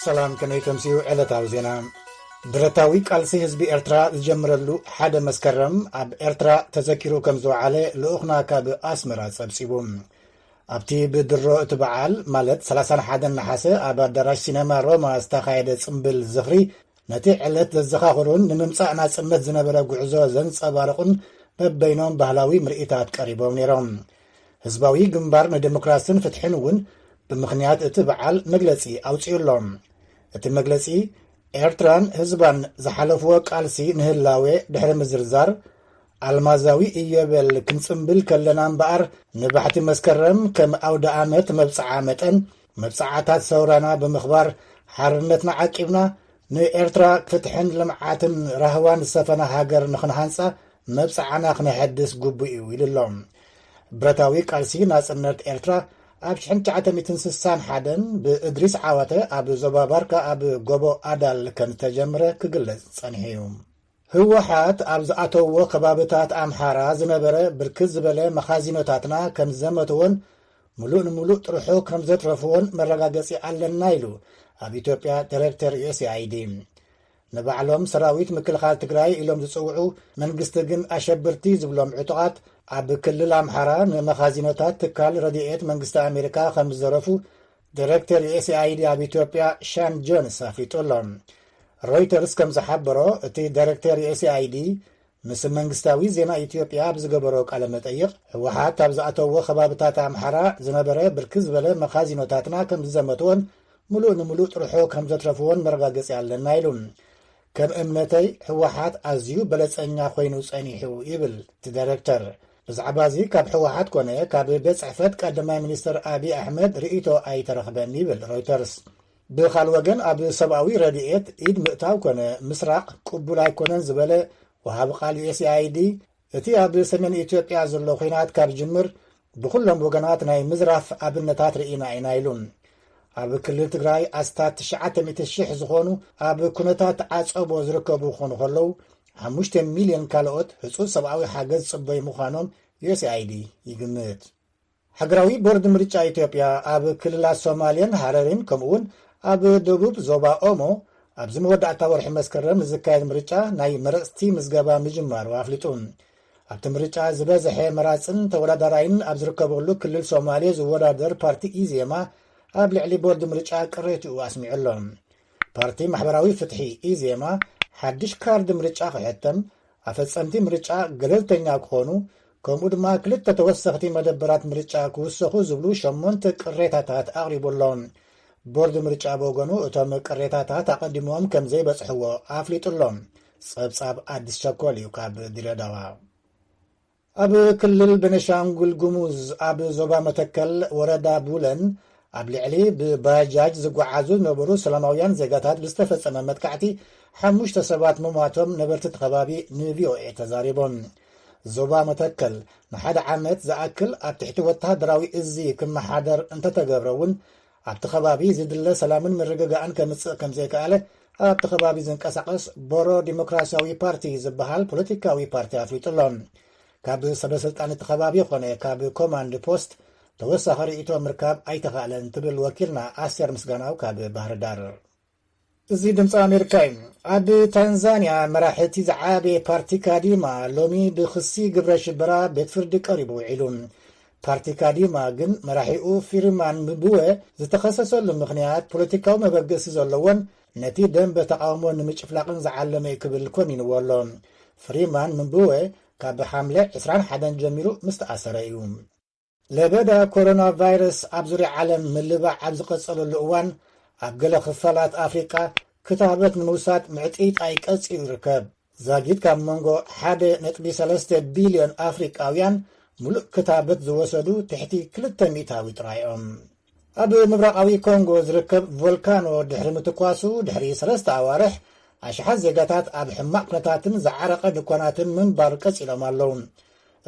ሰላም፣ ከመይ ከምስዩ ዕለታዊ ዜና። ብረታዊ ቃልሲ ህዝቢ ኤርትራ ዝጀምረሉ ሓደ መስከረም ኣብ ኤርትራ ተዘኪሩ ከም ዝወዓለ ልኡኽና ካብ ኣስመራ ጸብጺቡ። ኣብቲ ብድሮ እቲ በዓል፣ ማለት ሰላሳን ሓደን ነሓሰ፣ ኣብ ኣዳራሽ ሲነማ ሮማ ዝተኻየደ ጽምብል ዝኽሪ፣ ነቲ ዕለት ዘዘኻኽሩን ንምምጻእ ናጽነት ዝነበረ ጉዕዞ ዘንጸባርቑን በበይኖም ባህላዊ ምርኢታት ቀሪቦም ነይሮም። ህዝባዊ ግንባር ንዴሞክራስን ፍትሕን እውን ብምኽንያት እቲ በዓል መግለጺ ኣውጺኡ ኣሎ። እቲ መግለጺ፣ ኤርትራን ህዝባን ዝሓለፍዎ ቃልሲ ንህላዌ ድሕሪ ምዝርዛር፣ ኣልማዛዊ እዮቤል ክንጽምብል ከለና እምበኣር፣ ንባሕቲ መስከረም ከም ኣውደ ኣመት መብጽዓ መጠን፣ መብጽዓታት ሰውራና ብምኽባር፣ ሓርነትና ዓቂብና፣ ንኤርትራ ፍትሕን ልምዓትን ራህዋን ዝሰፈና ሃገር ንኽንሃንጻ መብጽዓና ክነሐድስ ግቡእ እዩ ኢሉ ኣሎ። ብረታዊ ቃልሲ ናጽነት ኤርትራ ኣብ ሽሕን ትሽዓተ ሚእትን ስሳን ሓደን ብእድሪስ ዓዋተ ኣብ ዞባ ባርካ ኣብ ጎቦ ኣዳል ከም ዝተጀምረ ክግለጽ ጸኒሑ እዩ። ህወሓት ኣብ ዝኣተውዎ ከባብታት ኣምሓራ ዝነበረ ብርክት ዝበለ መኻዚኖታትና ከም ዝዘመትዎን ምሉእ ንምሉእ ጥርሑ ከም ዘትረፍዎን መረጋገጺ ኣለና ኢሉ ኣብ ኢትዮጵያ ዳይሬክተር ዩ ኤስ ኤ ኣይ ዲ። ንባዕሎም ሰራዊት ምክልኻል ትግራይ ኢሎም ዝጽውዑ፣ መንግስቲ ግን ኣሸብርቲ ዝብሎም ዕጡቓት ኣብ ክልል ኣምሓራ ንመኻዚኖታት ትካል ረድኤት መንግስቲ ኣሜሪካ ከም ዝዘረፉ ዳይሬክተር ዩ ኤስ ኤ ኣይ ዲ ኣብ ኢትዮጵያ ሻን ጆንስ ኣፍሊጡ ኣሎ። ሮይተርስ ከም ዝሓበሮ፣ እቲ ዳይሬክተር ዩ ኤስ ኤ ኣይ ዲ ምስ መንግስታዊ ዜና ኢትዮጵያ ኣብ ዝገበሮ ቃለ መጠይቕ፣ ህወሓት ኣብ ዝኣተዎ ከባብታት ኣምሓራ ዝነበረ ብርክት ዝበለ መኻዚኖታትና ከም ዝዘመትዎን ምሉእ ንምሉእ ጥርሑ ከም ዘትረፍዎን መረጋገጺ ኣለና ኢሉ። ከም እምነተይ ህወሓት ኣዝዩ በለጸኛ ኮይኑ ጸኒሑ ይብል እቲ ዳይሬክተር። ብዛዕባ እዚ ካብ ህወሓት ኮነ ካብ ቤት ጽሕፈት ቀዳማይ ሚኒስትር ኣብይ ኣሕመድ ርእይቶ ኣይተረኽበን ይብል ሮይተርስ። ብኻል ወገን ኣብ ሰብኣዊ ረድኤት ኢድ ምእታው ኮነ ምስራቕ ቅቡል ኣይኮነን ዝበለ ወሃቢ ቃል ዩ ኤስ ኤ ኣይ ዲ፣ እቲ ኣብ ሰሜን ኢትዮጵያ ዘሎ ኲናት ካብ ዝጅምር ብኹሎም ወገናት ናይ ምዝራፍ ኣብነታት ርኢና ኢና ኢሉ። ኣብ ክልል ትግራይ ኣስታት ትሽዓተ ሚእቲ ሽሕ ዝኾኑ ኣብ ኩነታት ዓጸቦ ዝርከቡ ክኾኑ ከለዉ፣ ሓሙሽተ ሚልዮን ካልኦት ህጹጽ ሰብኣዊ ሓገዝ ዝጽበዩ ምዃኖም ዩ ኤስ ኤ ኣይ ዲ ይግምት። ሃገራዊ ቦርድ ምርጫ ኢትዮጵያ ኣብ ክልላት ሶማሌን ሃረሪን ከምኡውን ኣብ ደቡብ ዞባ ኦሞ ኣብዚ መወዳእታ ወርሒ መስከረም ንዝካየድ ምርጫ ናይ መረጽቲ ምዝገባ ምጅማሩ ኣፍሊጡ። ኣብቲ ምርጫ ዝበዝሐ መራጽን ተወዳዳራይን ኣብ ዝርከበሉ ክልል ሶማሌ ዝወዳደር ፓርቲ ኢዜማ ኣብ ልዕሊ ቦርድ ምርጫ ቅሬትኡ ኣስሚዑ ኣሎ። ፓርቲ ማሕበራዊ ፍትሒ ኢዜማ ሓድሽ ካርድ ምርጫ ክሕተም፣ ኣፈጸምቲ ምርጫ ገለልተኛ ክኾኑ፣ ከምኡ ድማ ክልተ ተወሰኽቲ መደበራት ምርጫ ክውሰኹ ዝብሉ ሸሞንተ ቅሬታታት ኣቕሪቡ ኣሎ። ቦርድ ምርጫ ብወገኑ እቶም ቅሬታታት ኣቐዲሞም ከም ዘይበጽሕዎ ኣፍሊጡ ኣሎ። ጸብጻብ ኣዲስ ቸኮል እዩ ካብ ድሬዳዋ። ኣብ ክልል ቤኒሻንጉል ጉሙዝ ኣብ ዞባ መተከል ወረዳ ቡለን ኣብ ልዕሊ ብባጃጅ ዝጓዓዙ ዝነበሩ ሰላማውያን ዜጋታት ብዝተፈጸመ መጥቃዕቲ ሓሙሽተ ሰባት ምሟቶም ነበርቲ እቲ ከባቢ ን ቪ ኦ ኤ ተዛሪቦም። ዞባ መተከል ንሓደ ዓመት ዝኣክል ኣብ ትሕቲ ወተሃደራዊ እዚ ክመሓደር እንተተገብረ እውን ኣብቲ ከባቢ ዝድለ ሰላምን ምርግጋእን ከምጽእ ከም ዘይከኣለ ኣብቲ ከባቢ ዝንቀሳቐስ ቦሮ ዲሞክራሲያዊ ፓርቲ ዝበሃል ፖለቲካዊ ፓርቲ ኣፍሊጡ ኣሎ። ካብ ሰበ ስልጣን እቲ ከባቢ ኾነ ካብ ኮማንድ ፖስት ተወሳኺ ርእይቶ ምርካብ ኣይተኻእለን ትብል ወኪልና ኣስቴር ምስጋናው ካብ ባህር ዳር። እዚ ድምፂ ኣሜሪካ እዩ። ኣብ ታንዛንያ መራሒ እቲ ዝዓበየ ፓርቲ ካዲማ ሎሚ ብክሲ ግብረ ሽበራ ቤት ፍርዲ ቀሪቡ ውዒሉ። ፓርቲ ካዲማ ግን መራሒኡ ፊርማን ምብወ ዝተኸሰሰሉ ምኽንያት ፖለቲካዊ መበገሲ ዘለዎን ነቲ ደንበ ተቓውሞ ንምጭፍላቕን ዝዓለመ እዩ ክብል ኮኒንዎ ኣሎ። ፍሪማን ምብወ ካብ ሓምለ ዕስራን ሓደን ጀሚሩ ምስ ተኣሰረ እዩ። ለበዳ ኮሮና ቫይረስ ኣብ ዙርያ ዓለም ምልባዕ ኣብ ዝቐጸለሉ እዋን፣ ኣብ ገለ ክፋላት ኣፍሪቃ ክታበት ንምውሳድ ምዕጥይጣይ ቀጺሉ ይርከብ። ዛጊት ካብ መንጎ ሓደ ነጥቢ ሰለስተ ቢልዮን ኣፍሪቃውያን ምሉእ ክታበት ዝወሰዱ ትሕቲ ክልተ ሚእታዊ ጥራይ እዮም። ኣብ ምብራቓዊ ኮንጎ ዝርከብ ቮልካኖ ድሕሪ ምትኳሱ ድሕሪ ሰለስተ ኣዋርሕ፣ ኣሽሓት ዜጋታት ኣብ ሕማቕ ኩነታትን ዝዓረቐ ድኳናትን ምንባር ቀጺሎም ኣለዉ።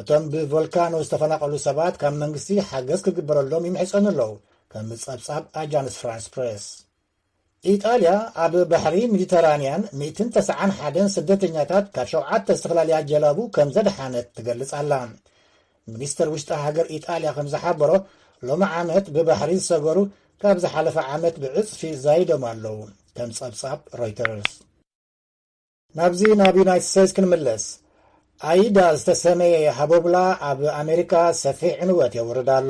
እቶም ብቮልካኖ ዝተፈናቐሉ ሰባት ካብ መንግስቲ ሓገዝ ክግበረሎም ይምሕጸኑ ኣለዉ፣ ከም ጸብጻብ ኣጃንስ ፍራንስ ፕሬስ። ኢጣልያ ኣብ ባሕሪ ሜዲተራንያን ሚእትን ተስዓን ሓደን ስደተኛታት ካብ ሸውዓተ ዝተፈላለያ ጀላቡ ከም ዘድሓነት ትገልጽ ኣላ። ሚኒስተር ውሽጢ ሃገር ኢጣልያ ከም ዝሓበሮ፣ ሎሚ ዓመት ብባሕሪ ዝሰገሩ ካብ ዝሓለፈ ዓመት ብዕጽፊ ዛይዶም ኣለዉ። ከም ጸብጻብ ሮይተርስ። ናብዚ ናብ ዩናይትድ ስቴትስ ክንምለስ። ኣይዳ ዝተሰመየ ሃቦብላ ኣብ ኣሜሪካ ሰፊሕ ዕንወት የውርድ ኣሎ።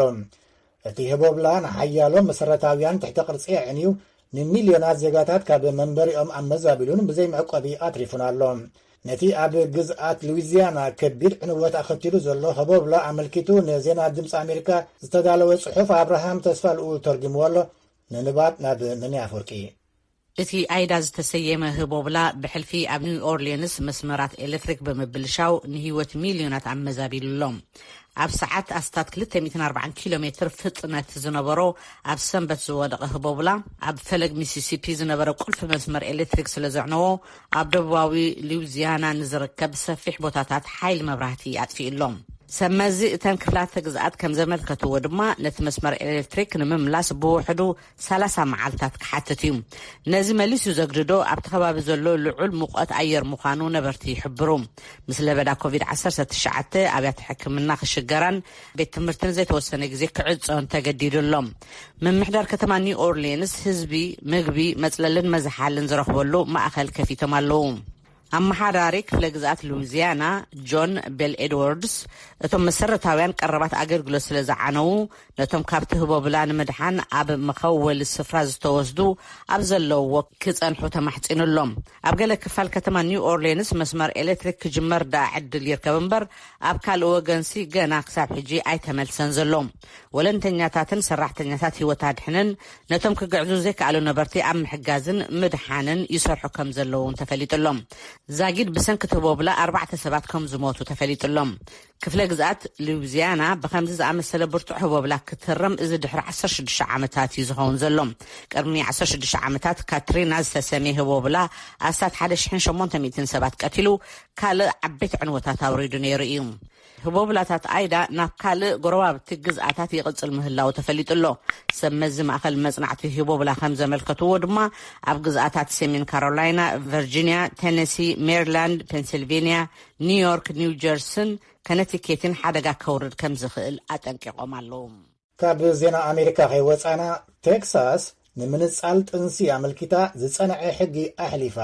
እቲ ህቦብላ ንሓያሎ መሰረታውያን ትሕተ ቅርጺ ኣዕንዩ፣ ንሚልዮናት ዜጋታት ካብ መንበሪኦም ኣመዛቢሉን ብዘይ መዕቆቢ ኣትሪፉን ኣሎ። ነቲ ኣብ ግዝኣት ሉዊዚያና ከቢድ ዕንወት ኣኸቲሉ ዘሎ ህቦብላ ኣመልኪቱ ንዜና ድምፂ ኣሜሪካ ዝተዳለወ ጽሑፍ ኣብርሃም ተስፋ ልኡል ተርጊምዎ ኣሎ። ንንባብ ናብ መኒ ኣፈወርቂ። እቲ ኣይዳ ዝተሰየመ ህቦብላ ብሕልፊ ኣብ ኒው ኦርሊንስ መስመራት ኤሌክትሪክ ብምብልሻው ንህይወት ሚልዮናት ኣመዛቢሉ ኣሎ። ኣብ ሰዓት ኣስታት ክልተ ሚእትን ኣርባዓን ኪሎ ሜትር ፍጥነት ዝነበሮ ኣብ ሰንበት ዝወደቐ ህቦብላ፣ ኣብ ፈለግ ሚሲሲፒ ዝነበረ ቁልፊ መስመር ኤሌክትሪክ ስለ ዘዕነዎ፣ ኣብ ደቡባዊ ሉዊዚያና ንዝርከብ ሰፊሕ ቦታታት ሓይሊ መብራህቲ ኣጥፊኡ ኣሎ። ሰብ መዚ እተን ክፍላተ ግዝኣት ከም ዘመልከትዎ ድማ፣ ነቲ መስመር ኤሌክትሪክ ንምምላስ ብውሕዱ ሰላሳ መዓልታት ክሓትት እዩ። ነዚ መሊሱ ዘግድዶ ኣብቲ ከባቢ ዘሎ ልዑል ሙቐት ኣየር ምዃኑ ነበርቲ ይሕብሩ። ምስ ለበዳ ኮቪድ ዓሰርተ ትሽዓተ ኣብያተ ሕክምና ክሽገራን ቤት ትምህርትን ዘይተወሰነ ግዜ ክዕጾን ተገዲዱ ኣሎ። ምምሕዳር ከተማ ኒው ኦርሊንስ ህዝቢ ምግቢ፣ መጽለልን መዝሓልን ዝረኽበሉ ማእኸል ከፊቶም ኣለዉ። ኣመሓዳሪ ክፍለ ግዝኣት ሉዊዚያና ጆን ቤል ኤድዋርድስ፣ እቶም መሰረታውያን ቀረባት ኣገልግሎት ስለ ዝዓነዉ፣ ነቶም ካብቲ ህቦብላ ንምድሓን ኣብ መኸወሊ ስፍራ ዝተወስዱ ኣብ ዘለውዎ ክጸንሑ ተማሕጺኑ ኣሎ። ኣብ ገለ ክፋል ከተማ ኒው ኦርሊንስ መስመር ኤሌክትሪክ ክጅመር ደኣ ዕድል ይርከብ እምበር፣ ኣብ ካልእ ወገንሲ ገና ክሳብ ሕጂ ኣይተመልሰን ዘሎ። ወለንተኛታትን ሰራሕተኛታት ህይወት ኣድሕንን ነቶም ክግዕዙ ዘይከኣሉ ነበርቲ ኣብ ምሕጋዝን ምድሓንን ይሰርሑ ከም ዘለዉ እውን ተፈሊጡ ኣሎ። ዛጊድ ብሰንኪ እቲ ህቦብላ ኣርባዕተ ሰባት ከም ዝሞቱ ተፈሊጡ ኣሎ። ክፍለ ግዝኣት ሉዊዚያና ብኸምዚ ዝኣመሰለ ብርቱዕ ህቦብላ ክትህረም እዚ ድሕሪ ዓሰርተ ሽዱሽተ ዓመታት እዩ ዝኸውን ዘሎ። ቅድሚ ዓሰርተ ሽዱሽተ ዓመታት ካትሪና ዝተሰምየ ህቦብላ ኣስታት ሓደ ሽሕን ሸሞንተ ሚእትን ሰባት ቀቲሉ፣ ካልእ ዓበይቲ ዕንወታት ኣውሪዱ ነይሩ እዩ። ህቦብላታት ኣይዳ ናብ ካልእ ጎረባብቲ ግዝኣታት ይቕጽል ምህላው ተፈሊጡ ኣሎ። ሰብ መዚ ማእኸል መጽናዕቲ ህቦብላ ከም ዘመልከትዎ ድማ፣ ኣብ ግዝኣታት ሰሜን ካሮላይና፣ ቨርጂኒያ፣ ቴነሲ፣ ሜሪላንድ፣ ፔንሲልቬንያ፣ ኒውዮርክ፣ ኒው ጀርሲን ከነቲኬትን ሓደጋ ከውርድ ከም ዝኽእል ኣጠንቂቖም ኣለዉ። ካብ ዜና ኣሜሪካ ከይወጻና፣ ቴክሳስ ንምንጻል ጥንሲ ኣመልኪታ ዝጸንዐ ሕጊ ኣሕሊፋ።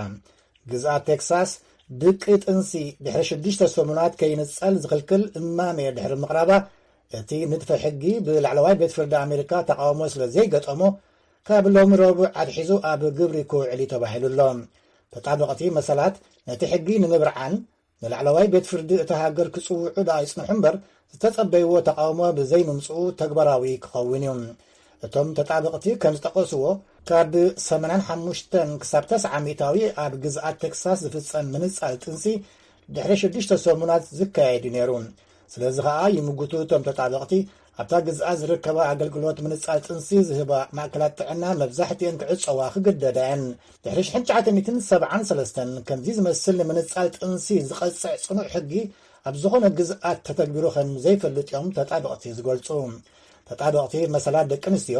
ግዝኣት ቴክሳስ ድቂ ጥንሲ ድሕሪ ሽዱሽተ ሰሙናት ከይንጸል ዝኽልክል እማመ ድሕሪ ምቕራባ፣ እቲ ንድፈ ሕጊ ብላዕለዋይ ቤት ፍርዲ ኣሜሪካ ተቓውሞ ስለ ዘይገጠሞ፣ ካብ ሎሚ ረቡዕ ኣትሒዙ ኣብ ግብሪ ክውዕል እዩ ተባሂሉ ኣሎ። ተጣበቕቲ መሰላት ነቲ ሕጊ ንምብርዓን ንላዕለዋይ ቤት ፍርዲ እታ ሃገር ክጽውዑ ደኣ ይጽንሑ እምበር፣ ዝተጸበይዎ ተቓውሞ ብዘይምምጽኡ ተግባራዊ ክኸውን እዩ። እቶም ተጣበቕቲ ከም ዝጠቐስዎ፣ ካብ ሰማንያን ሓሙሽተን ክሳብ ተስዓ ሚእታዊ ኣብ ግዝኣት ቴክሳስ ዝፍጸም ምንጻል ጥንሲ ድሕሪ ሽዱሽተ ሰሙናት ዝካየድ እዩ ነይሩ። ስለዚ ኸኣ ይምጉቱ እቶም ተጣበቕቲ፣ ኣብታ ግዝኣት ዝርከባ ኣገልግሎት ምንጻል ጥንሲ ዝህባ ማእከላት ጥዕና መብዛሕትኤን ክዕጸዋ ክግደዳ እየን። ድሕሪ ሽሕን ትሽዓተ ሚእትን ሰብዓን ሰለስተን ከምዚ ዝመስል ንምንጻል ጥንሲ ዝቐጽዕ ጽኑዕ ሕጊ ኣብ ዝኾነ ግዝኣት ተተግቢሩ ከም ዘይፈልጥ እዮም ተጣበቕቲ ዝገልጹ። ተጣበቕቲ መሰላት ደቂ ኣንስትዮ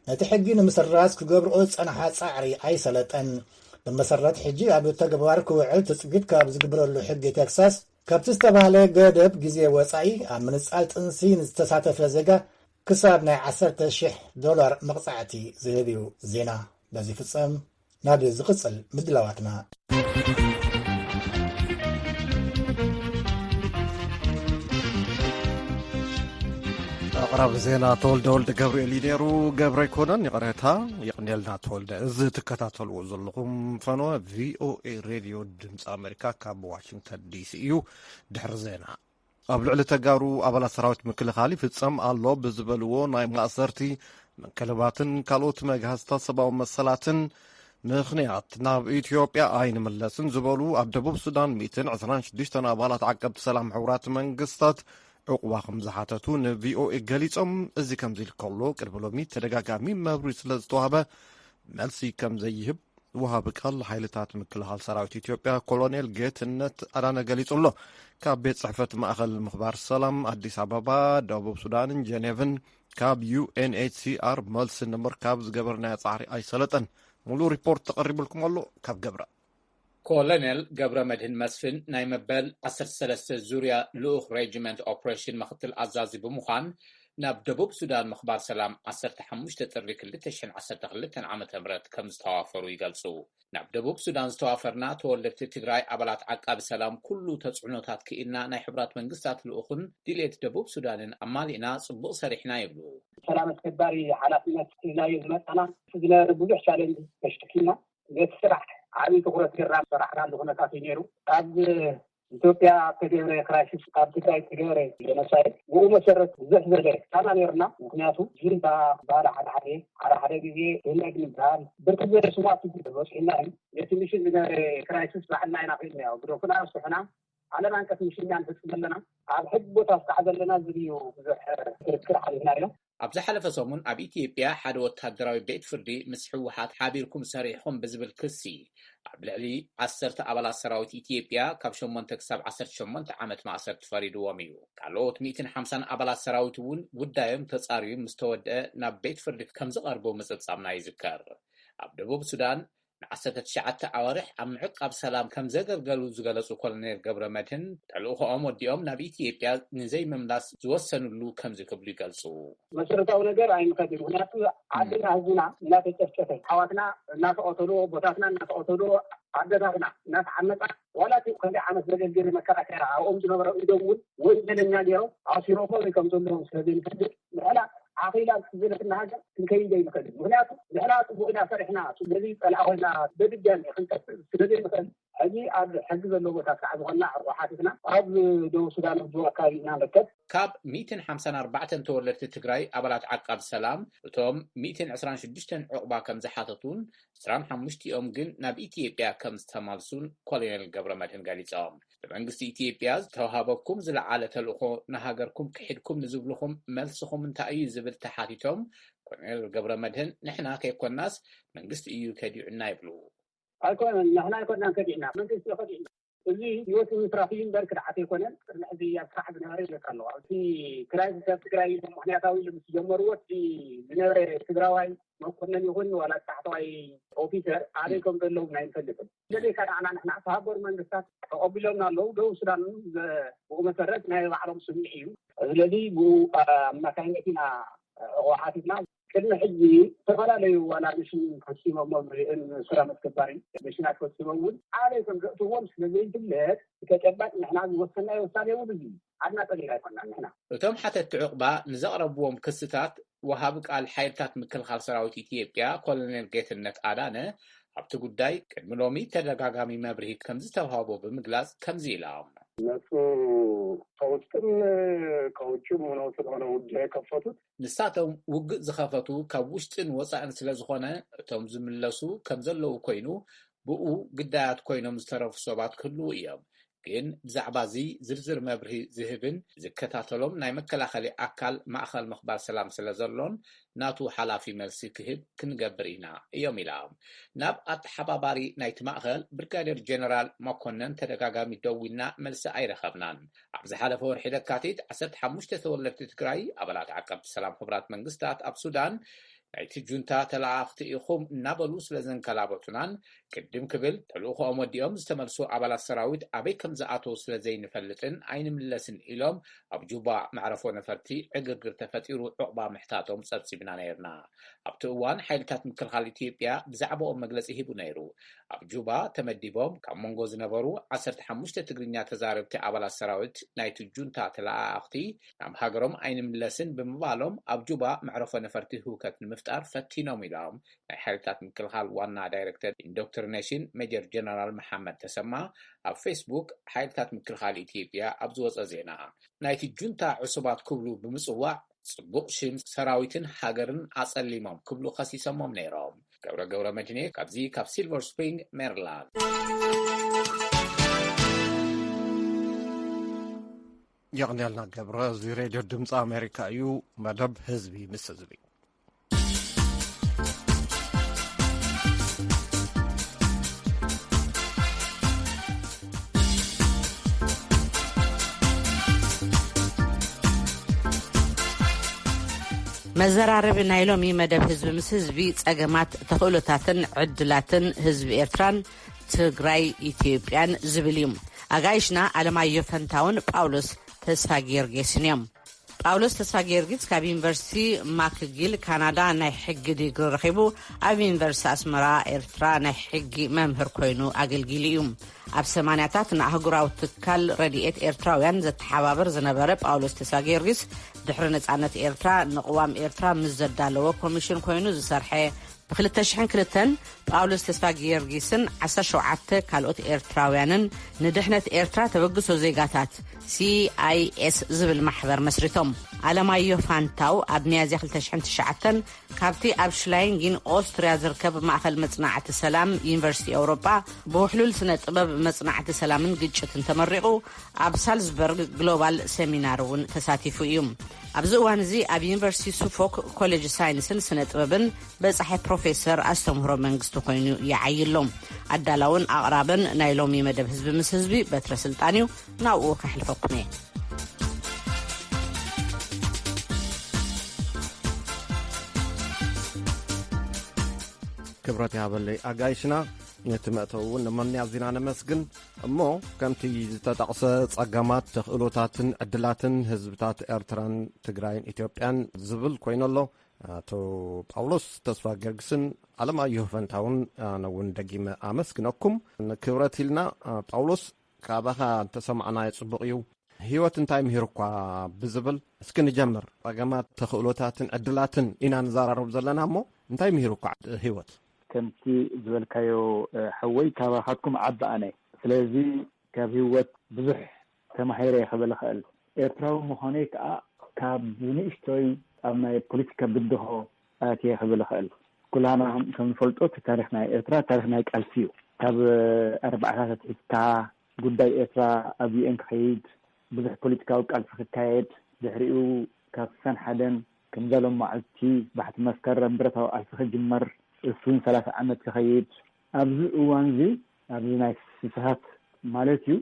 ነቲ ሕጊ ንምስራዝ ክገብርኦ ዝጸንሓ ጻዕሪ ኣይሰለጠን። ብመሰረት ሕጂ ኣብ ተግባር ክውዕል ትጽቢት ካብ ዝግበረሉ ሕጊ ቴክሳስ፣ ካብቲ ዝተባህለ ገደብ ግዜ ወጻኢ ኣብ ምንጻል ጥንሲ ንዝተሳተፈ ዜጋ ክሳብ ናይ ዓሰርተ ሽሕ ዶላር መቕጻዕቲ ዝህብ እዩ። ዜና በዚ ፍጸም። ናብ ዝቕጽል ምድላዋትና። ኣቕራቢ ዜና ተወልደ ወልደ ገብርኤል እዩ ነይሩ። ገብረ ኣይኮነን፣ ይቕሬታ፣ የቕንየልና ተወልደ። እዚ ትከታተልዎ ዘለኹም ፈነወ ቪኦኤ ሬድዮ ድምፂ ኣሜሪካ ካብ ዋሽንግተን ዲሲ እዩ። ድሕሪ ዜና፣ ኣብ ልዕሊ ተጋሩ ኣባላት ሰራዊት ምክልኻል ይፍጸም ኣሎ ብዝበልዎ ናይ ማእሰርቲ፣ ምክልባትን ካልኦት መግሃስታት ሰብኣዊ መሰላትን ምኽንያት ናብ ኢትዮጵያ ኣይንምለስን ዝበሉ ኣብ ደቡብ ሱዳን ሚእትን ዕስራን ሽዱሽተን ኣባላት ዓቀብቲ ሰላም ሕቡራት መንግስታት ዕቑባ ከም ዝሓተቱ ንቪኦኤ ገሊጾም። እዚ ከምዚ ኢሉ ከሎ፣ ቅድሚ ሎሚ ተደጋጋሚ መብርሂ ስለ ዝተዋህበ፣ መልሲ ከም ዘይህብ ወሃቢ ቃል ሓይልታት ምክልኻል ሰራዊት ኢትዮጵያ ኮሎኔል ጌትነት ኣዳነ ገሊጹ ኣሎ። ካብ ቤት ጽሕፈት ማእኸል ምኽባር ሰላም ኣዲስ ኣበባ፣ ደቡብ ሱዳንን ጀኔቭን ካብ ዩ ኤን ኤች ሲ ኣር መልሲ ንምርካብ ዝገበርናዮ ጻዕሪ ኣይሰለጠን። ሙሉእ ሪፖርት ተቐሪቡልኩም ኣሎ ካብ ገብረ። ኮሎኔል ገብረ መድህን መስፍን ናይ መበል ዓሰርተ ሰለስተ ዙርያ ልኡኽ ሬጅመንት ኦፕሬሽን ምኽትል ኣዛዚ ብምዃን፣ ናብ ደቡብ ሱዳን ምኽባር ሰላም ዓሰርተ ሓሙሽተ ጥሪ ክልተ ሽሕን ዓሰርተ ክልተን ዓመተ ምህረት ከም ዝተዋፈሩ ይገልጹ። ናብ ደቡብ ሱዳን ዝተዋፈርና ተወለድቲ ትግራይ ኣባላት ዓቃቢ ሰላም ኩሉ ተጽዕኖታት ክኢልና ናይ ሕቡራት መንግስታት ልኡኽን ድሌት ደቡብ ሱዳንን ኣማሊእና ጽቡቕ ሰሪሕና ይብሉ። ሰላም ኣስከባሪ ሓላፍነት ሒዝናዮ ዝመጻና ዝነበረ ብዙሕ ቻለንጅ ተሸኪምና ነቲ ስራሕ ዓብዪ ትኹረት ጌርና ሰራሕናሉ ኩነታት እዩ ነይሩ። ኣብ ኢትዮጵያ ተገብረ ክራይሲስ፣ ኣብ ትግራይ ተገብረ ጀኖሳይድ፣ ብኡ መሰረት ብዙሕ ዝበለ ጫና ነይርና። ምክንያቱ ጁንታ በዓል ሓደ ሓደ ሓደ ሓደ ግዜ ህነግ ንበሃል ብርክት ዝበለ ስማት በፂሕና እዩ። ነቲ ሚሽን ዝነበረ ክራይሲስ ባዕልና ኢና ክኢልናዮ። ግደፉና ኣስፍሑና፣ ዓለም ኣንቀፍ ሚሽን ኢና ንፍፅም ዘለና። ኣብ ሕጊ ቦታ ስካዕ ዘለና ዝብል እዩ ብዙሕ ክርክር ሓሊፍናዮ። ኣብ ዝሓለፈ ሰሙን ኣብ ኢትዮጵያ ሓደ ወታደራዊ ቤት ፍርዲ ምስ ህወሓት ሓቢርኩም ሰሪሕኹም ብዝብል ክሲ ኣብ ልዕሊ ዓሰርተ ኣባላት ሰራዊት ኢትዮጵያ ካብ ሸሞንተ ክሳብ ዓሰርተ ሸሞንተ ዓመት ማእሰርቲ ፈሪድዎም እዩ። ካልኦት ሚእትን ሓምሳን ኣባላት ሰራዊት እውን ጉዳዮም ተጻርዩ ምስ ተወድአ ናብ ቤት ፍርዲ ከም ዝቐርቡ ምጽብጻብና ይዝከር። ኣብ ደቡብ ሱዳን ንዓሰርተ ትሽዓተ ኣዋርሕ ኣብ ምዕቃብ ሰላም ከም ዘገልገሉ ዝገለጹ ኮሎኔል ገብረ መድህን፣ ተልእኾኦም ወዲኦም ናብ ኢትዮጵያ ንዘይምምላስ ዝወሰንሉ ከምዚ ክብሉ ይገልጹ። መሰረታዊ ነገር ኣይንኸድን። ምክንያቱ ዓድና ህዝብና እናተጨፍጨፈ፣ ኣሕዋትና እናተቐተሉ፣ ኣቦታትና እናተቐተሉ፣ ኣደታትና እናተዓመፃ፣ ዋላ እቲ ከምዚ ዓመት ዘገልገለ መከላከያ ኣብኦም ዝነበረ ኢዶም እውን ወንጀለኛ ገይሮም ኣሲሮሞ ወይ ከም ዘለዎም ስለ ዘይንፈልጥ፣ ንሕና ዓኺላ ዝበለትና ሃገር ክንከይድ ኣይንኽእልን። ምክንያቱ ንሕና ፅቡቕ ኢና ሰሪሕና፣ ስለዚ ፀላእ ኮይና በድጋሚ ክንጠፍእ ስለ ዘይንኽእል፣ ሕጂ ኣብ ሕጊ ዘለዎ ቦታ ስራዕ ዝኾንና ዕቑ ሓቲትና ኣብ ደቡብ ሱዳን ኣብ ጁባ ኣካባቢ ኢና ንርከብ። ካብ ሚእትን ሓምሳን ኣርባዕተን ተወለድቲ ትግራይ ኣባላት ዓቃብ ሰላም፣ እቶም ሚእትን ዕስራን ሽዱሽተን ዕቑባ ከም ዝሓተቱን፣ ዕስራን ሓሙሽቲኦም ግን ናብ ኢትዮጵያ ከም ዝተመልሱን ኮሎኔል ገብረ መድህን ገሊጾም። ብመንግስቲ ኢትዮጵያ ዝተዋሃበኩም ዝለዓለ ተልእኾ ንሃገርኩም ክሒድኩም ንዝብልኹም መልስኹም እንታይ እዩ ዝብል ተሓቲቶም፣ ኮሎኔል ገብረ መድህን ንሕና ከይኮናስ መንግስቲ እዩ ከዲዑና ይብሉ። ኣይኮነን፣ ንሕና ኣይኮናን ከዲዕና፣ መንግስቲ እዩ ከዲዕና። እዚ ህይወት ንምትራፍ እዩ እምበር ክድዓት ኣይኮነን። ቅድሚ ሕዚ ኣብ ስራሕ ዝነበረ ይብለካ ኣለዋ። እቲ ክራይሲስ ኣብ ትግራይ ኢሎም ምኽንያታዊ ኢሎም ምስ ጀመርዎ፣ እቲ ዝነበረ ትግራዋይ መኮነን ይኹን ዋላ ታሕተዋይ ኦፊሰር ኣበይ ከም ዘለዉ ኣይንፈልጥን። ስለዚ ከዳዕና ንሕና ተሃገሩ መንግስታት ተቐቢሎምና ኣለዉ። ደቡብ ሱዳን እውን ዘ-፣ ብኡ መሰረት ናይ ባዕሎም ስምዒ እዩ። ስለዚ ብኡ ኣማካይነት ኢና ዕቑ ሓቲትና። ቅድሚ ሕጂ ዝተፈላለዩ ዋላ ሚሽን ፈፂሞም፣ ሪእን ሰላም ኣስከባሪ ሚሽናት ፈፂሞም እውን ኣበይ ከም ዘእትዎም ስለ ዘይፍለጥ፣ ብተጨባጭ ንሕና ዝወሰናዮ ውሳኔ እውን እዚ እዩ። ዓድና ጠሊና ኣይኮናን ንሕና። እቶም ሓተትቲ ዕቑባ ንዘቕረብዎም ክስታት፣ ወሃቢ ቃል ሓይልታት ምክልኻል ሰራዊት ኢትዮጵያ ኮሎኔል ጌትነት ኣዳነ፣ ኣብቲ ጉዳይ ቅድሚ ሎሚ ተደጋጋሚ መብርሂ ከም ዝተዋህቦ ብምግላጽ ከምዚ ኢሎም። እነሱ ከውስጥም ከውጭም ሆነው ስለሆነ ውጊያ የከፈቱት። ንሳቶም ውግእ ዝኸፈቱ ካብ ውሽጥን ወጻእን ስለ ዝኾነ፣ እቶም ዝምለሱ ከም ዘለዉ ኮይኑ፣ ብኡ ግዳያት ኮይኖም ዝተረፉ ሰባት ክህልዉ እዮም። ግን ብዛዕባ እዚ ዝርዝር መብርሂ ዝህብን ዝከታተሎም ናይ መከላኸሊ ኣካል ማእኸል ምኽባር ሰላም ስለ ዘሎን፣ ናቱ ሓላፊ መልሲ ክህብ ክንገብር ኢና እዮም ኢሎም። ናብ ኣተሓባባሪ ናይቲ ማእኸል ብርጋዴር ጀነራል መኮነን ተደጋጋሚ ደዊልና መልሲ ኣይረኸብናን። ኣብ ዝሓለፈ ወርሒ ለካቲት፣ ዓሰርተ ሓሙሽተ ተወለድቲ ትግራይ ኣባላት ዓቀብቲ ሰላም ሕቡራት መንግስታት ኣብ ሱዳን ናይቲ ጁንታ ተለኣኽቲ ኢኹም እናበሉ ስለ ዘንከላበቱናን፣ ቅድም ክብል ተልእኾኦም ወዲኦም ዝተመልሱ ኣባላት ሰራዊት ኣበይ ከም ዝኣተዉ ስለ ዘይንፈልጥን ኣይንምለስን ኢሎም ኣብ ጁባ መዕረፎ ነፈርቲ ዕግርግር ተፈጢሩ ዕቑባ ምሕታቶም ጸብጺብና ነይርና። ኣብቲ እዋን ሓይልታት ምክልኻል ኢትዮጵያ ብዛዕባኦም መግለጺ ሂቡ ነይሩ። ኣብ ጁባ ተመዲቦም ካብ መንጎ ዝነበሩ ዓሰርተ ሓሙሽተ ትግርኛ ተዛረብቲ ኣባላት ሰራዊት ናይቲ ጁንታ ተለኣኣኽቲ ናብ ሃገሮም ኣይንምለስን ብምባሎም ኣብ ጁባ መዕረፎ ነፈርቲ ህውከት ንምፍጣር ፈቲኖም ኢሎም ናይ ሓይልታት ምክልኻል ዋና ዳይሬክተር ኢንዶክትሪኔሽን ሜጀር ጀነራል መሓመድ ተሰማ ኣብ ፌስቡክ ሓይልታት ምክልኻል ኢትዮጵያ ኣብ ዝወጸ ዜና፣ ናይቲ ጁንታ ዕሱባት ክብሉ ብምጽዋዕ ጽቡቕ ሽም ሰራዊትን ሃገርን ኣጸሊሞም ክብሉ ከሲሶሞም ነይሮም። ገብረ ገብረ መድህኔ ካብዚ ካብ ሲልቨር ስፕሪንግ ሜሪላንድ። የቕንየልና ገብረ። እዚ ሬድዮ ድምፂ ኣሜሪካ እዩ። መደብ ህዝቢ ምስ ህዝቢ። መዘራረቢ ናይ ሎሚ መደብ ህዝቢ ምስ ህዝቢ፣ ጸገማት፣ ተኽእሎታትን ዕድላትን ህዝቢ ኤርትራን ትግራይ ኢትዮጵያን ዝብል እዩ። ኣጋይሽና ኣለማየሁ ፈንታውን ጳውሎስ ተስፋ ጊዮርጊስን እዮም። ጳውሎስ ተስፋ ጊዮርጊስ ካብ ዩኒቨርሲቲ ማክጊል ካናዳ ናይ ሕጊ ዲግሪ ረኺቡ፣ ኣብ ዩኒቨርሲቲ ኣስመራ ኤርትራ ናይ ሕጊ መምህር ኮይኑ ኣገልጊሉ እዩ። ኣብ ሰማንያታት ንኣህጉራዊ ትካል ረድኤት ኤርትራውያን ዘተሓባብር ዝነበረ ጳውሎስ ተስፋ ጊዮርጊስ፣ ድሕሪ ነጻነት ኤርትራ ንቕዋም ኤርትራ ምስ ዘዳለወ ኮሚሽን ኮይኑ ዝሰርሐ፣ ብ ክልተ ሽሕን ክልተን ጳውሎስ ተስፋ ጊዮርጊስን ዓሰርተ ሸውዓተ ካልኦት ኤርትራውያንን ንድሕነት ኤርትራ ተበግሶ ዜጋታት፣ ሲ ኣይ ኤስ፣ ዝብል ማሕበር መስሪቶም። ኣለማዮ ፋንታው ኣብ ሚያዝያ ክልተ ሽሕን ትሽዓተን ካብቲ ኣብ ሽላይንጊን ኦስትርያ ዝርከብ ማእከል መጽናዕቲ ሰላም ዩኒቨርሲቲ ኤውሮጳ ብውሕሉል ስነ ጥበብ መጽናዕቲ ሰላምን ግጭትን ተመሪቑ፣ ኣብ ሳልዝበርግ ግሎባል ሰሚናር እውን ተሳቲፉ እዩ። ኣብዚ እዋን እዚ ኣብ ዩኒቨርሲቲ ሱፎክ ኮሌጅ ሳይንስን ስነ ጥበብን በጻሒ ፕሮፌሰር ኣስተምህሮ መንግስቲ ኮይኑ ይዓይሎም። ኣዳላውን ኣቕራብን ናይ ሎሚ መደብ ህዝቢ ምስ ህዝቢ በትረ ስልጣን እዩ። ናብኡ ከሕልፈኩም እየ። ክብረት ያበለይ ኣጋይሽና፣ ነቲ መእተዊ እውን ነመንያ ዚና ነመስግን። እሞ ከምቲ ዝተጠቕሰ ጸገማት፣ ተኽእሎታትን ዕድላትን ህዝብታት ኤርትራን ትግራይን ኢትዮጵያን ዝብል ኮይኑ ኣሎ። ኣቶ ጳውሎስ ተስፋ ጊዮርጊስን ኣለማየሁ ፈንታውን ኣነ እውን ደጊመ ኣመስግነኩም። ንክብረት ኢልና፣ ጳውሎስ፣ ካባኻ እንተሰማዕናዮ ጽቡቕ እዩ። ህይወት እንታይ ምሂሩኳ ብዝብል እስኪ ንጀምር። ጸገማት፣ ተኽእሎታትን ዕድላትን ኢና ንዘራረብ ዘለና እሞ እንታይ ምሂሩኳ ህይወት? ከምቲ ዝበልካዮ፣ እ፣ ሓወይ፣ ካባኻትኩም ዓቢ ኣነ። ስለዚ ካብ ህይወት ብዙሕ ተማሂረ እየ ክብል እኽእል። ኤርትራዊ ምዃነይ ከኣ ካብ ንእሽቶይ ኣብ ናይ ፖለቲካ ብድሆ ኣትየ ክብል እኽእል። ኩላና ከም እንፈልጦ፣ እቲ ታሪኽ ናይ ኤርትራ ታሪኽ ናይ ቃልሲ እዩ። ካብ ኣርባዓታት ኣትሒዝካ ጉዳይ ኤርትራ ኣብ ዩ ኤን ክኸይድ፣ ብዙሕ ፖለቲካዊ ቃልሲ ክካየድ፣ ድሕሪኡ ካብ ስሳን ሓደን ከምዛ ሎም መዓልቲ ባሕቲ መስከረም ብረታዊ ቃልሲ ክጅመር፣ እሱን ሰላሳ ዓመት ክኸይድ፣ ኣብዚ እዋንዚ፣ ኣብዚ ናይ ስሳታት ማለት እዩ፣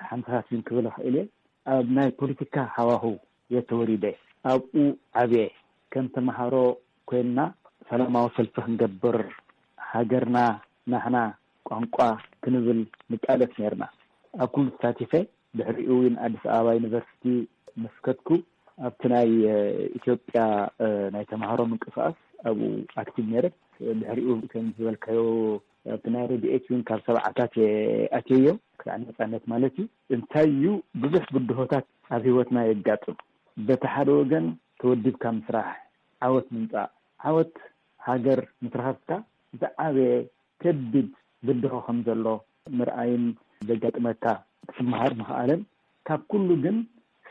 ሓምሳታት እውን ክብል እኽእል እየ፣ ኣብ ናይ ፖለቲካ ሃዋህው እየ ተወሊደ። ኣብኡ ዓብየ። ከም ተምሃሮ ኮይንና ሰላማዊ ሰልፊ ክንገብር፣ ሃገርና ናህና ቋንቋ ክንብል ንቃለስ ነይርና። ኣብ ኩሉ ተሳቲፈ። ድሕሪኡ እውን ኣዲስ ኣበባ ዩኒቨርሲቲ ምስ ከድኩ፣ ኣብቲ ናይ፣ እ፣ ኢትዮጵያ፣ እ፣ ናይ ተምሃሮ ምንቅስቃስ ኣብኡ ኣክቲቭ ነይረ። ድሕሪኡ ከም ዝበልካዮ ኣብቲ ናይ ረድኤት እውን ካብ ሰብዓታት እየ ኣትየዮ ክሳዕ ነጻነት ማለት እዩ። እንታይ እዩ ብዙሕ ብድሆታት ኣብ ህይወትና የጋጥም። በቲ ሓደ ወገን ተወዲብካ ምስራሕ፣ ዓወት ምምጻእ፣ ዓወት ሃገር ምስ ረኸብካ ዝዓበየ ከቢድ ብድሆ ከም ዘሎ ምርኣይን ዘጋጥመካ ክትመሃር ምኽኣልን፣ ካብ ኩሉ ግን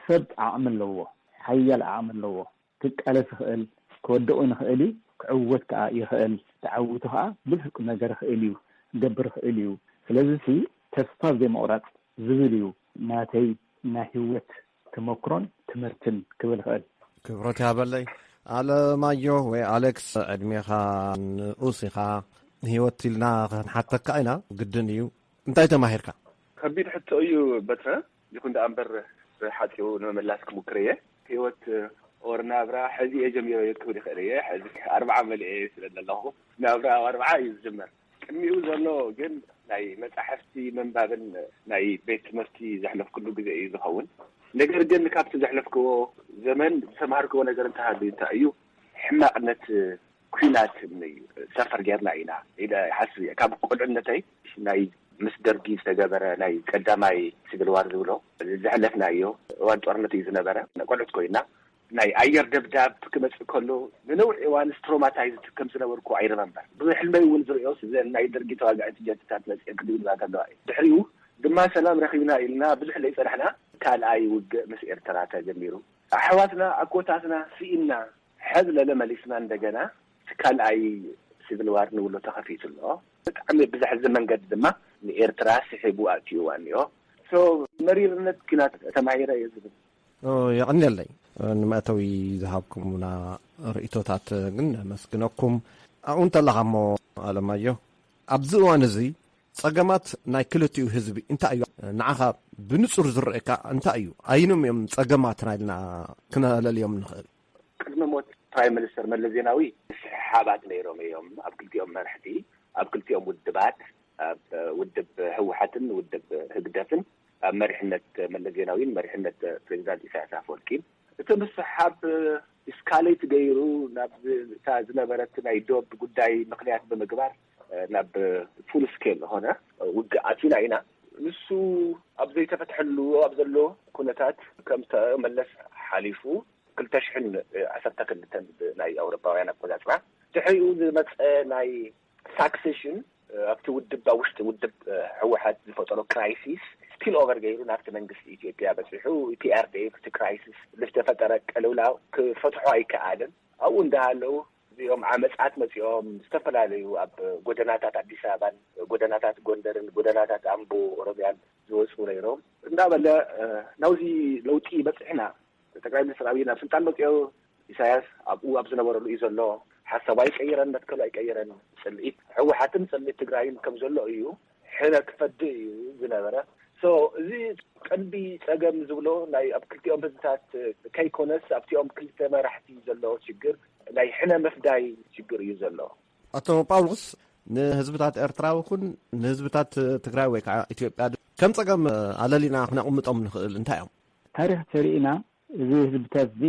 ሰብ ዓቕሚ ኣለዎ፣ ሓያል ዓቕሚ ኣለዎ። ክቃለስ ይኽእል፣ ክወድቕ እውን ይኽእል እዩ፣ ክዕወት ከኣ ይኽእል። ተዓዊቱ ከኣ ብዙሕ ቁም ነገር ይኽእል እዩ፣ ክገብር ይኽእል እዩ። ስለዚ ሲ ተስፋ ዘይምቑራጽ ዝብል እዩ ናተይ ናይ ህይወት ተመክሮን ትምህርትን ክብል ይኽእል። ክብረት ያበለይ። ኣለማዮ ወይ ኣሌክስ፣ ዕድሜኻ ንኡስ ኢኻ። ህይወት ኢልና ክንሓተካ ኢና፣ ግድን እዩ። እንታይ ተማሂርካ? ከቢድ ሕቶ እዩ በትረ። ይኹን ደኣ እምበር ብሓጺሩ ንምምላስ ክሙክር እየ። ህይወት ኦር ናብራ ሕዚ እየ ጀሚረዮ ክብል ይኽእል እየ። ሕዚ ኣርብዓ መሊኤ ስለ ዘለኹ ናብራ ኣብ ኣርብዓ እዩ ዝጅመር። ቅድሚኡ ዘሎ ግን ናይ መጻሕፍቲ ምንባብን ናይ ቤት ትምህርቲ ዘሕለፍኩሉ ግዜ እዩ ዝኸውን። ነገር ግን ካብቲ ዘሕለፍክዎ ዘመን ዝተማሃርክዎ ነገር እንተሃልዩ እንታይ እዩ? ሕማቕነት ኲናት ሰፈር ጌርና ኢና ኢለ ይሓስብ እየ። ካብ ቁልዕነተይ ናይ ምስ ደርጊ ዝተገበረ ናይ ቀዳማይ ሲቪል ዋር ዝብሎ ዘሕለፍናዮ እዋን ጦርነት እዩ ዝነበረ። ቆልዑት ኮይና ናይ ኣየር ደብዳብ ክመጽእ ከሎ ንነዊሕ እዋን ትሮማታይዝድ ከም ዝነበርኩ ኣይረመምበር። ብዙሕ ሕልመይ እውን ዝርእዮ ናይ ደርጊ ተዋጋእቲ ጀትታት መጽኤ ክድብድባ ከለዋ እዩ። ድሕሪኡ ድማ ሰላም ረኺብና ኢልና ብዙሕ ዘይጸናሕና ካልኣይ ውግእ ምስ ኤርትራ ተጀሚሩ። ኣሕዋትና ኣኮታትና ስኢንና ሕዚ ለለ መሊስና እንደገና እቲ ካልኣይ ሲቪል ዋር ንብሎ ተኸፊቱ ኣሎ። ብጣዕሚ ብዘሕዝን መንገዲ ድማ ንኤርትራ ስሒቡ ኣእትዩዋ እኒኦ። ሶ መሪርነት ኪናት ተማሂረ እየ ዝብል። ኦ፣ የቐንየለይ ንመእተዊ ዝሃብኩምና ርእይቶታት ግን ነመስግነኩም። ኣብኡ እንተለኻ እሞ ኣለማዮ፣ ኣብዚ እዋን እዚ ጸገማት ናይ ክልቲኡ ህዝቢ እንታይ እዩ? ንዓኻ ብንጹር ዝረአካ እንታይ እዩ? ኣይኖም እዮም ጸገማትና ኢልና ክነለልዮም ንኽእል? ቅድሚ ሞት ፕራይም ሚኒስተር መለስ ዜናዊ ምስሕሓባት ነይሮም እዮም ኣብ ክልቲኦም መርሕቲ፣ ኣብ ክልቲኦም ውድባት፣ ኣብ ውድብ ህወሓትን ውድብ ህግደፍን፣ ኣብ መሪሕነት መለስ ዜናዊን መሪሕነት ፕሬዚዳንት ኢሳያስ ኣፈወርቂን። እቲ ምስሓብ እስካሌት ገይሩ ናብ እታ ዝነበረት ናይ ዶብ ጉዳይ ምክንያት ብምግባር ናብ ፉል ስኬል ዝኾነ ውግእ ኣቲና ኢና። ንሱ ኣብ ዘይተፈትሐሉ ኣብ ዘሎ ኩነታት ከም መለስ ሓሊፉ ክልተ ሽሕን ዓሰርተ ክልተን ናይ ኣውሮፓውያን ኣቆጻጽራ ድሕሪኡ ዝመጸ ናይ ሳክሴሽን ኣብቲ ውድብ ኣብ ውሽጢ ውድብ ህወሓት ዝፈጠሮ ክራይሲስ ስፒል ኦቨር ገይሩ ናብቲ መንግስቲ ኢትዮጵያ በፂሑ። ፒኣርዲኤፍ እቲ ክራይሲስ ዝተፈጠረ ቅልውላው ክፈትሖ ኣይከኣልን። ኣብኡ እንዳሃለዉ እዚኦም ዓመፃት መፂኦም ዝተፈላለዩ ኣብ ጎደናታት ኣዲስ ኣበባን ጎደናታት ጎንደርን ጎደናታት ኣምቦ ኦሮሚያን ዝወፁ ነይሮም። እንዳበለ ናብዚ ለውጢ በፂሕና። ጠቅላይ ሚኒስትር ኣብይ ናብ ስልጣን መፅኦ ኢሳያስ ኣብኡ ኣብ ዝነበረሉ እዩ ዘሎ። ሓሳቡ ኣይቀየረን፣ መትከሉ ኣይቀየረን። ፅልኢት ህወሓትን ፅልኢት ትግራይን ከም ዘሎ እዩ። ሕነ ክፈድእ እዩ ዝነበረ። ሶ እዚ ቀንዲ ፀገም ዝብሎ ናይ ኣብ ክልቲኦም ህዝብታት ከይኮነስ ኣብቲኦም ክልተ መራሕቲ ዘሎ ችግር ናይ ሕነ ምፍዳይ ችግር እዩ ዘሎ። ኣቶ ጳውሎስ፣ ንህዝብታት ኤርትራ ይኹን ንህዝብታት ትግራይ ወይ ከዓ ኢትዮጵያ ከም ፀገም ኣለሊና ክነቕምጦም ንኽእል እንታይ እዮም? ታሪኽ ተሪእና፣ እዚ ህዝብታት እዚ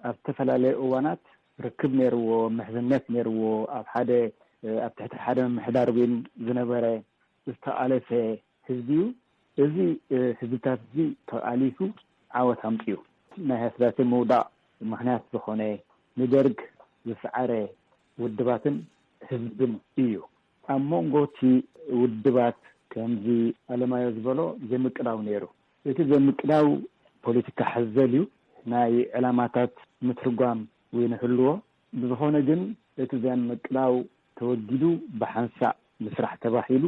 ኣብ ዝተፈላለየ እዋናት ርክብ ነይርዎ፣ ምሕዝነት ነይርዎ፣ ኣብ ሓደ ኣብ ትሕቲ ሓደ ምምሕዳር እውን ዝነበረ ዝተኣለፈ ህዝቢ እዩ። እዚ ህዝብታት እዚ ተኣሊፉ ዓወት ኣምፅኡ። ናይ ህዝብታት ምውዳቕ ምክንያት ዝኾነ ንደርግ ዝሰዓረ ውድባትን ህዝብን እዩ። ኣብ መንጎ እቲ ውድባት ከምዚ ኣለማዮ ዝበሎ ዘይምቅዳው ነይሩ። እቲ ዘይምቅዳው ፖለቲካ ሓዘል እዩ። ናይ ዕላማታት ምትርጓም ወይ ንህልዎ። ብዝኾነ ግን እቲ ዘይምቅዳው ተወጊዱ ብሓንሳእ ምስራሕ ተባሂሉ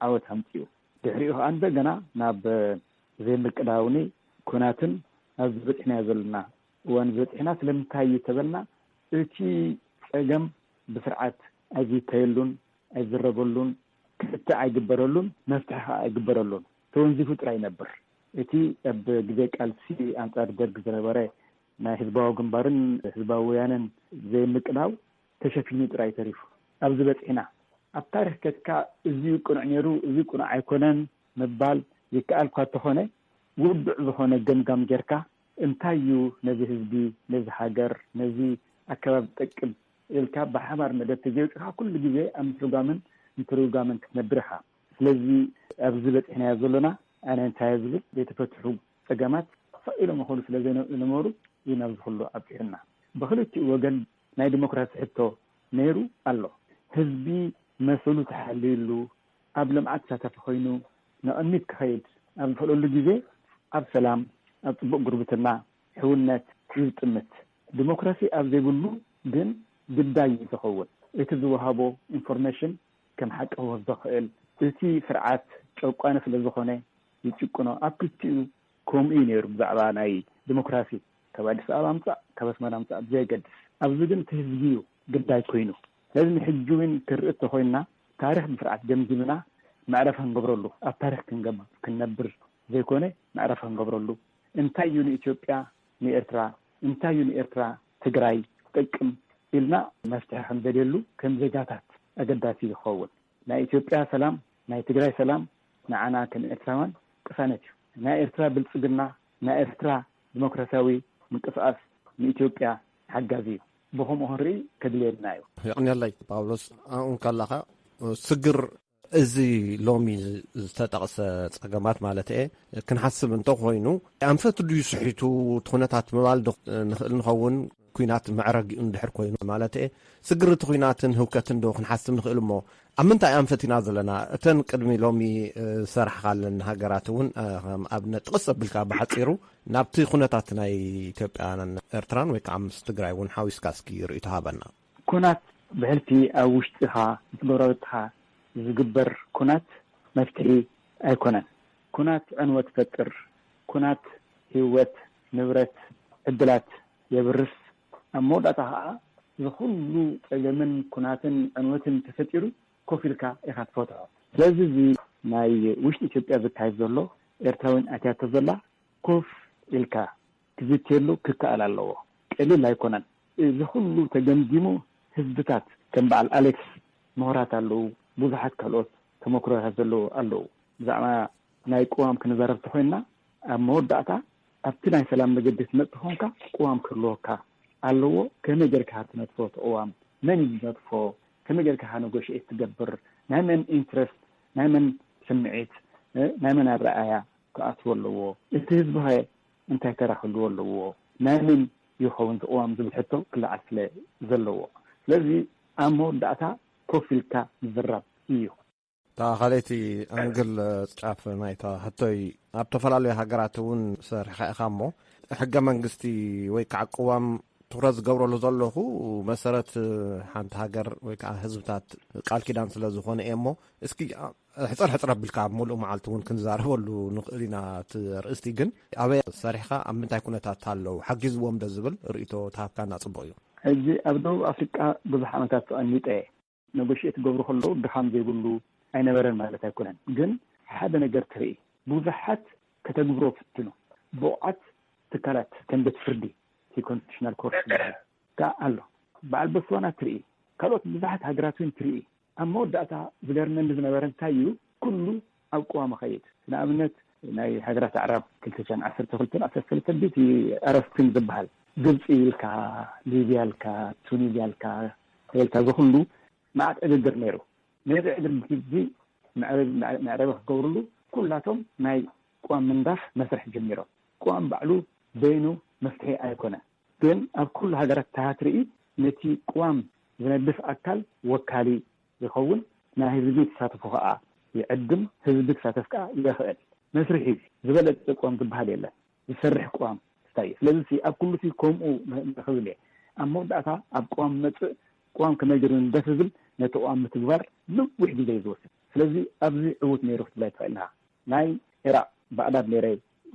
ዓወት ኣምፅኡ። ድሕሪኡ ከዓ እንደገና ናብ ዘይምቅዳውኒ ኩናትን ኣብዚ በፂሕናዮ ዘለና እዋን ዝበፂሕና ስለምንታይ እዩ ተበልና፣ እቲ ፀገም ብስርዓት ኣይዝተየሉን ኣይዝረበሉን፣ ክትዕ ኣይግበረሉን፣ መፍትሒ ከዓ ኣይግበረሉን። ተወንዚፉ ጥራይ ይነብር። እቲ ኣብ ግዜ ቃልሲ ኣንጻር ደርግ ዝነበረ ናይ ህዝባዊ ግንባርን ህዝባዊ ወያነን ዘይምቅዳው ተሸፊኑ ጥራይ ተሪፉ። ኣብዚ በጺሕና። ኣብ ታሪኽ ከድካ እዚ ቅኑዕ ነይሩ፣ እዚ ቅኑዕ ኣይኮነን ምባል ይከኣል እኳ እንተኾነ፣ ውዱዕ ዝኾነ ገምጋም ጌርካ እንታይ እዩ ነዚ ህዝቢ፣ ነዚ ሃገር፣ ነዚ ኣከባቢ ዝጠቅም ኢልካ ብሓባር መደብ ተዘይወጺኻ ኩሉ ግዜ ኣብ ምትርጓምን ምትርጓምን ክትነብር ኢኻ። ስለዚ ኣብዚ በጺሕናዮ ዘሎና ኣነ እንታይ እየ ዝብል ዘይተፈትሑ ጸገማት ስቕ ኢሎም ይኸዱ ስለ ዘይነበሩ እዩ ናብዚ ኩሉ ኣብጺሑና። ብኽልቲኡ ወገን ናይ ዲሞክራሲ ሕቶ ነይሩ ኣሎ። ህዝቢ መሰሉ ተሓልዩሉ ኣብ ልምዓት ተሳታፊ ኮይኑ ንቕድሚት ክኸይድ ኣብ ዝኽእለሉ ግዜ ኣብ ሰላም፣ ኣብ ጽቡቕ ጉርብትና፣ ሕውነት እዩ ዝጥምት። ዲሞክራሲ ኣብ ዘይብሉ ግን ግዳይ እዩ ዝኸውን። እቲ ዝወሃቦ ኢንፎርሜሽን ከም ሓቂ ክወስዶ ክእል። እቲ ስርዓት ጨቋኒ ስለ ዝኾነ ይጭቁኖ። ኣብ ክልቲኡ ከምኡ እዩ ነይሩ ብዛዕባ ናይ ዲሞክራሲ። ካብ ኣዲስ ኣበባ ምጻእ፣ ካብ ኣስመራ ምጻእ ብዘየገድስ። ኣብዚ ግን እቲ ህዝቢ እዩ ግዳይ ኮይኑ። ስለዚ ንሕጂ እውን ክንርኢ እንተኾይንና ታሪኽ ብስርዓት ገምጊምና መዕረፊ ክንገብረሉ፣ ኣብ ታሪኽ ክንገብ-፣ ክንነብር ዘይኮነ መዕረፊ ክንገብረሉ። እንታይ እዩ ንኢትዮጵያ፣ ንኤርትራ፣ እንታይ እዩ ንኤርትራ፣ ትግራይ ዝጠቅም ኢልና መፍትሒ ክንደልየሉ ከም ዜጋታት ኣገዳሲ ይኸውን። ናይ ኢትዮጵያ ሰላም፣ ናይ ትግራይ ሰላም ንዓና ከም ኤርትራውያን ቅሳነት እዩ። ናይ ኤርትራ ብልጽግና፣ ናይ ኤርትራ ዲሞክራሲያዊ ምንቅስቓስ ንኢትዮጵያ ሓጋዚ እዩ። ብኸምኡ ክንርኢ ከድልየና እዩ። የቕንየለይ ጳውሎስ፣ ኣብኡ እንከለኻ ስግር እዚ ሎሚ ዝተጠቕሰ ጸገማት ማለት እየ ክንሓስብ እንተኾይኑ ኣንፈት ድዩ ስሒቱ እቲ ኩነታት ምባል ዶ ንኽእል ንኸውን? ኩናት መዕረጊኡ እንድሕር ኮይኑ ማለት እየ ስግር እቲ ኩናትን ህውከትን ዶ ክንሓስብ ንኽእል እሞ ኣብ ምንታይ ኣንፈት ኢና ዘለና? እተን ቅድሚ ሎሚ ዝሰራሕኻለን ሃገራት እውን ከም ኣብነት ጥቕስ ኣቢልካ ብሓጺሩ ናብቲ ኩነታት ናይ ኢትዮጵያን ኤርትራን ወይ ከዓ ምስ ትግራይ እውን ሓዊስካ እስኪ ርእይቶ ሃበና። ኩናት ብሕልፊ ኣብ ውሽጥኻ ምስ ጎረቤትኻ ዝግበር ኩናት መፍትሒ ኣይኮነን። ኩናት ዕንወት ይፈጥር። ኩናት ህይወት፣ ንብረት፣ ዕድላት የብርስ። ኣብ መወዳእታ ኸዓ እዚ ኩሉ ጸገምን ኩናትን ዕንወትን ተፈጢሩ ኮፍ ኢልካ ኢኻ ትፈትሖ። ስለዚ እዚ ናይ ውሽጢ ኢትዮጵያ ዝካየድ ዘሎ ኤርትራውያን ኣትያቶ ዘላ ኮፍ ኢልካ ክዝትየሉ ክከኣል ኣለዎ። ቀሊል ኣይኮነን። እዚ ኩሉ ተገምጊሙ ህዝብታት ከም በዓል ኣሌክስ ምሁራት ኣለዉ፣ ብዙሓት ካልኦት ተመክሮታት ዘለዉ ኣለዉ። ብዛዕባ ናይ ቅዋም ክንዛረብ ተኾይንና ኣብ መወዳእታ ኣብቲ ናይ ሰላም መገዲ ትመጽእ ኮንካ ቅዋም ክህልወካ ኣለዎ። ከመይ ጌርካ ትነጥፎ እቲ ቅዋም? መን እዩ ዝነጥፎ? ከመይ ጌርካ ካ ነጎሽኤት ትገብር? ናይ መን ኢንትረስት፣ ናይ መን ስምዒት፣ እ፣ ናይ መን ኣረኣያ ክኣትዎ ኣለዎ? እቲ ህዝቢ ኸ እንታይ ተራ ክህልዎ ኣለዎ? ናይ መን ይኸውን እቲ ቅዋም ዝብል ሕቶ ክለዓል ስለ ዘለዎ። ስለዚ ኣብ መወዳእታ ኮፍ ኢልካ ምዝራብ እዩ። እታ ካልኣይቲ ኣንግል ጫፍ ናይታ ሕቶይ ኣብ ዝተፈላለዩ ሃገራት እውን ሰሪሕካ ኢኻ እሞ ሕገ መንግስቲ ወይ ከዓ ቅዋም ትኩረት ዝገብረሉ ዘለኹ መሰረት ሓንቲ ሃገር ወይ ከዓ ህዝብታት ቃል ኪዳን ስለ ዝኾነ እየ እሞ እስኪ ሕፅር ሕፅር ኣቢልካ ኣብ ሙሉእ መዓልቲ እውን ክንዛረበሉ ንኽእል ኢና። እቲ ርእስቲ ግን ኣበይ ሰሪሕካ ኣብ ምንታይ ኩነታት ኣለዉ ሓጊዝዎም ዶ ዝብል ርእይቶ ተሃብካና ፅቡቅ እዩ። ሕጂ ኣብ ደቡብ ኣፍሪቃ ብዙሕ ዓመታት ተቐሚጠ እየ። ነጎሽኤት ክገብሩ ከለዉ ድኻም ዘይብሉ ኣይነበረን ማለት ኣይኮነን። ግን ሓደ ነገር ትርኢ፣ ብዙሓት ከተግብሮ ፍትኑ፣ ብቑዓት ትካላት ከም ቤት ፍርዲ፣ እቲ ኮንስቲቱሽናል ኮርት ዝበሃል ከኣ ኣሎ። በዓል ቦትስዋና ትርኢ፣ ካልኦት ብዙሓት ሃገራት እውን ትርኢ። ኣብ መወዳእታ ዝገርመኒ ዝነበረ እንታይ እዩ፣ ኩሉ ኣብ ቅዋም ይኸይድ። ንኣብነት ናይ ሃገራት ኣዕራብ ክልተ ሽሕን ዓሰርተ ክልተን ዓሰርተ ሰለስተን ቤት ኣረስትን ዝበሃል ግብፂ ኢልካ፣ ሊብያ ኢልካ፣ ቱኒዝያ ኢልካ፣ ተበልካ እዚ ኩሉ መዓት ዕግርግር ነይሩ። ነዚ ዕግርግር እዚ መዕረቢ መዕረቢ ክገብርሉ ኩላቶም ናይ ቅዋም ምንዳፍ መስርሕ ጀሚሮም። ቅዋም ባዕሉ በይኑ መፍትሒ ኣይኮነን። ግን ኣብ ኩሉ ሃገራት ተሃትርኢ ነቲ ቅዋም ዝነድፍ ኣካል ወካሊ ይኸውን፣ ናይ ህዝቢ ተሳትፎ ከኣ ይዕድም፣ ህዝቢ ክሳተፍ ከኣ የኽእል። መስርሒ ዝበለጸ ቅዋም ዝበሃል የለን። ዝሰርሕ ቅዋም ስታይ እዩ። ስለዚ ሲ ኣብ ኩሉ ሲ ከምኡ ን- ንኽብል እየ። ኣብ መወዳእታ ኣብ ቅዋም መጽእ፣ ቅዋም ከመይ ገይሩ ንደፍ ዝብል ነቲ ቅዋም ምትግባር ነዊሕ ግዜ እዩ ዝወስድ። ስለዚ ኣብዚ ዕዉት ነይሩ ክትብላ ትኽእል ኢኻ። ናይ ኢራቅ ባዕዳድ ነይረ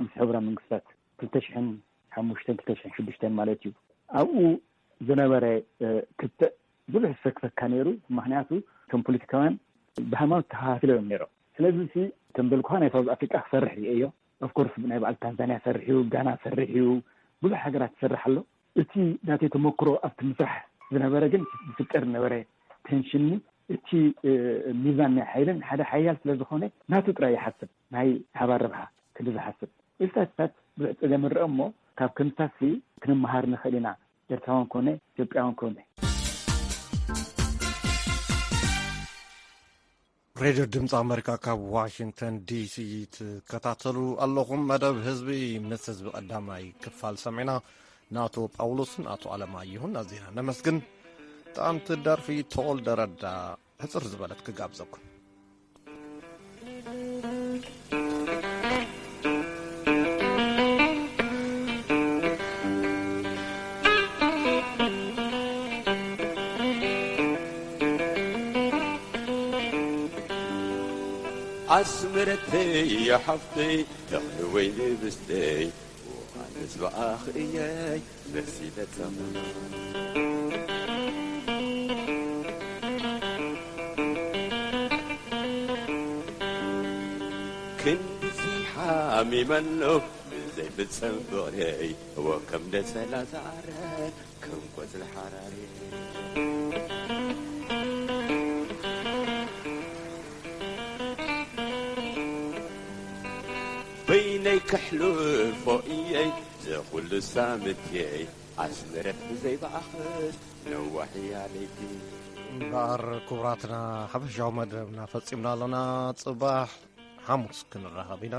ምስ ሕብረ መንግስታት ክልተ ሽሕን ሓሙሽተን ክልተ ሽሕን ሽዱሽተን ማለት እዩ። ኣብኡ ዝነበረ ክትዕ ብዙሕ ዝሰክፈካ ነይሩ። ምክንያቱ እቶም ፖለቲካውያን ብሃይማኖት ተኸፋፊሎም እዮም ነይሮም። ስለዚ ሲ ከም በልኩኻ ናይ ሳውዝ ኣፍሪቃ ክሰርሕ ርእየዮ። ኦፍኮርስ ናይ በዓል ታንዛንያ ሰርሕ እዩ፣ ጋና ሰርሕ እዩ፣ ብዙሕ ሃገራት ይሰርሕ ኣሎ። እቲ ናተይ ተመክሮ ኣብቲ ምስራሕ ዝነበረ ግን ዝፍጠር ዝነበረ ቴንሽን እቲ ሚዛን ናይ ሓይልን ሓደ ሓያል ስለ ዝኾነ ናቱ ጥራይ ይሓስብ፣ ናይ ሓባር ረብሓ ክዲ ዝሓስብ። ኢልታትታት ብዙሕ ጸገም ንርአ እሞ ካብ ከምታሲ ክንመሃር ንኽእል ኢና። ኤርትራውን ኮነ ኢትዮጵያውን ኮነ። ሬድዮ ድምፂ ኣመሪካ ካብ ዋሽንግተን ዲሲ ትከታተሉ ኣለኹም። መደብ ህዝቢ ምስ ህዝቢ ቀዳማይ ክፋል ሰሚዕና፣ ንኣቶ ጳውሎስን ኣቶ ኣለማየሁን ኣዚና ነመስግን። ጠዓምቲ ደርፊ ተወልደ ረዳ ሕፅር ዝበለት ክጋብዘኩም። ኣስመረተይ ሓፍተይ ተኽሊ ወይኒ ብስተይ ኣነስ ብኣኽ እየይ መሲለ ጸምና። ክንድዚ ሓሚመኖ ብዘይፍጸም ፍቕረይ ወከም ደጸላ ዝዓረ ከም ቆጽሊ ሓራሪ። በይነይ ከሕልፎ እየይ ዘኹሉ ሳምትየይ ኣስመረት ብዘይ ብኣኽስ ነዋሕያ ለይቲ። እምበኣር ክቡራትና ሓፈሻዊ መደብና ፈጺምና ኣለና። ጽባሕ ሓሙስ ክንራኸብ ኢና።